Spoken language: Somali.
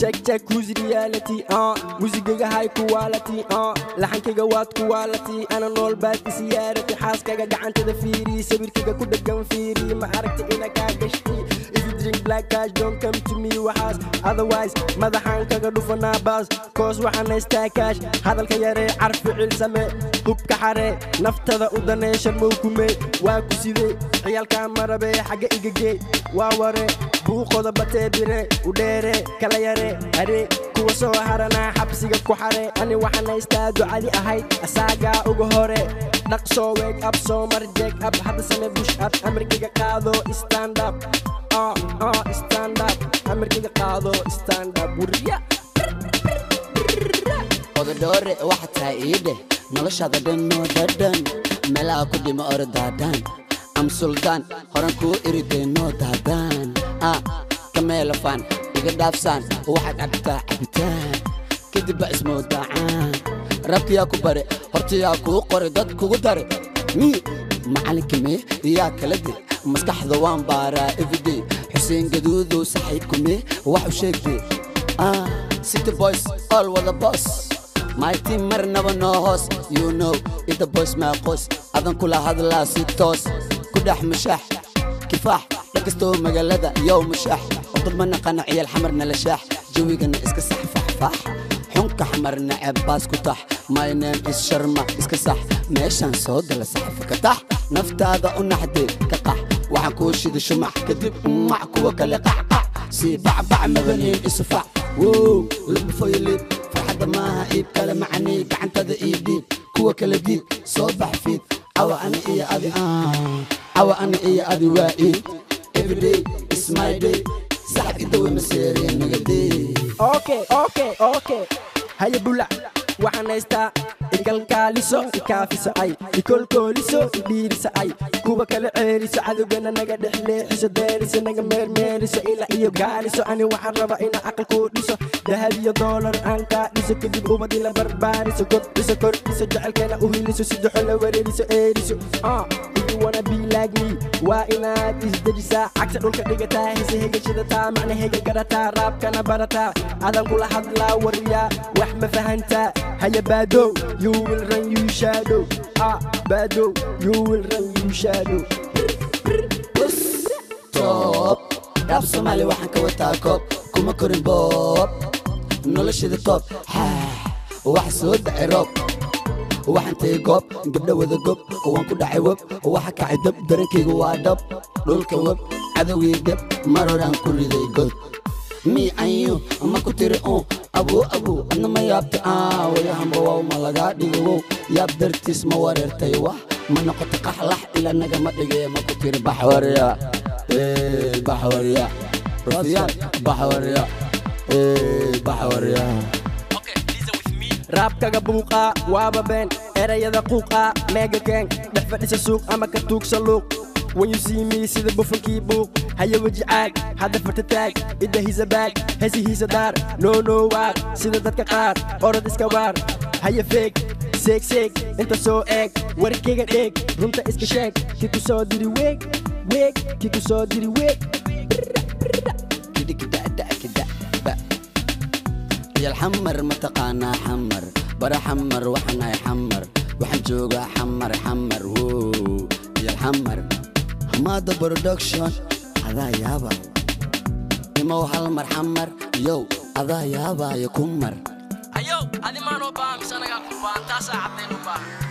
Check, check, who's reality? Muusigayga high quality, laxankayga waad quality. Ana nool baad isiyaaratay, xaaskaga gacantada fiiri, sawirkayga ku dhagan fiiri, ma aragta ina kaa gashti. If you drink black cash, don't come to me waxaas, otherwise madaxaan kaga dhufanaa baas, koos waxaan haystaa cash. Hadalka yaree, car ficil same, hubka xaree, naftada u danee, sharmow kumee, waa ku sidee, ciyaalkaa marabee, xagga igagee, waa waree, buuqooda batee, bire u dheere, kala yare, haree, kuwa soo haranaa xabsiga ku xare. Ani waxaan haystaa ducadi ahayd asaagaa uga hore. Dhaqsoo wake up, soo mar check up, hadda same push up, amarkayga qaado, stand up, stand up, amarkayga qaado, stand up, wuriya. Ododhoore waxa tahay ii dheh, noloshaada dhan noo dhadhan, meelaha ku dhimo ordaadaan am suldaan horan kuu iridee noo daadaan ah kameelafaan iga dhaafsaan. Waxaad cabtaa cabitaan kadib ba ismoodacaan, rabkiyaa ku bare, hortayaa kuu qore, dad kugu dare mii macalinka mee yaa kala de, maskaxda waan baaraa everyday. Xuseen Gaduudow saxiibku mee wax u sheegdee ah, city boys all wada boss, my team marnaba noo hoos, you know ida boys maaqoos, adan kula hadlaa si toos, ku dhex mushaax kifaax dhakastoo magaalada yow mushaax, dad ma naqana ciyaal Xamar nala shaax, jawigana iska sax faxfaax, xunka Xamar nacab baas ku tax. My name is Sharma, iska sax, meeshaan soo gala saxafa ka tax, naftaada u naxdee ka qax, waxaan kuu shida shumac kadib mac kuwa kale qacqac sii bacbac mabaniin isufac wow labufoyolib, farxadda maaha iib kale macanii, gacantada ii dhiib, kuwa kale diid, soo bax fiid cawa ani iyo adi, cawa ani iyo adi waa iid. Everyday is my day, saxab idawe maseeree nagadee. Okay, haya bulac, waxaan haystaa ikalkaaliso, ikaafiso, ay ikolkooliso, idhiiriso, ay kuwa kala ceeriso, cadowgana naga dhex leexiso, deeriso, naga meermeeriso, ila iyo gaariso. Ani waxaan rabaa inaan aqal kuu dhiso, dahab iyo doolar aan kaa dhiso, kadib ubad ila barbaariso, kordhiso, kordhiso jecelkeena, u hiliso, si duxo la wareeriso, eeriso. If you wanna be like me, waa inaad isdejisaa, cagta dhulka dhigataa, hese hegashadataa, macna hega garataa, raabkana barataa. Adan kula hadlaa wariyaa, wax ma fahantaa? Haya baadow, you will run, you shadow, ah, baadow, you will run, you shadow. Top rap Soomaali waxaan ka wataa koob, kuma korin boob, noloshada toob, waxa soo dacay roob, waxaan tagay goob gabdho wada gob, waan ku dhacay web, waxa kacay dab, darankaygu waa dhab, dhulka web, cadowgii gab, mar horaan ku riday god. Me and you ma ku tiri un abuu abuu, adna ma yaabta ah, wayahanba wow ma lagaa dhigo wow, yaab dartiis ma wareertay, wax ma noqoto qaxlax ila nagama dhige, ma ku tiri baxwarya baxwarya rufyaan baxwarya baxwarya. Raabkaga buuqa waaba been, erayada quuqa meega keen, dhex fadhisa suuq ama ka tuugsa luuq. When you see me, sida bufankii buuq, haya weji caag, hadda farta taag, idda hiisa baag, hesihiisa daar, no no waar, sida dadka qaar, orod iska waar, haya feeg, seeg seeg, inta soo eeg, warkayga dheeg, runta iska sheeg, ki ku soo diri weeg weeg, ki ku soo diri weeg. Kidhikidadakidaba ciyaal Xamar ma taqaanaa? Xamar bara, Xamar waxaan ahay, Xamar waxaan joogaa, Xamar Xamar wow, ciyaal Xamar Hamaada Production, adaa yaabay imow hal mar Xamar yow, adaa yaabaayo ku mar. Ayow, adi maanoo baahan mise anagaa ku baahan? Taasaa caddayn u baahan.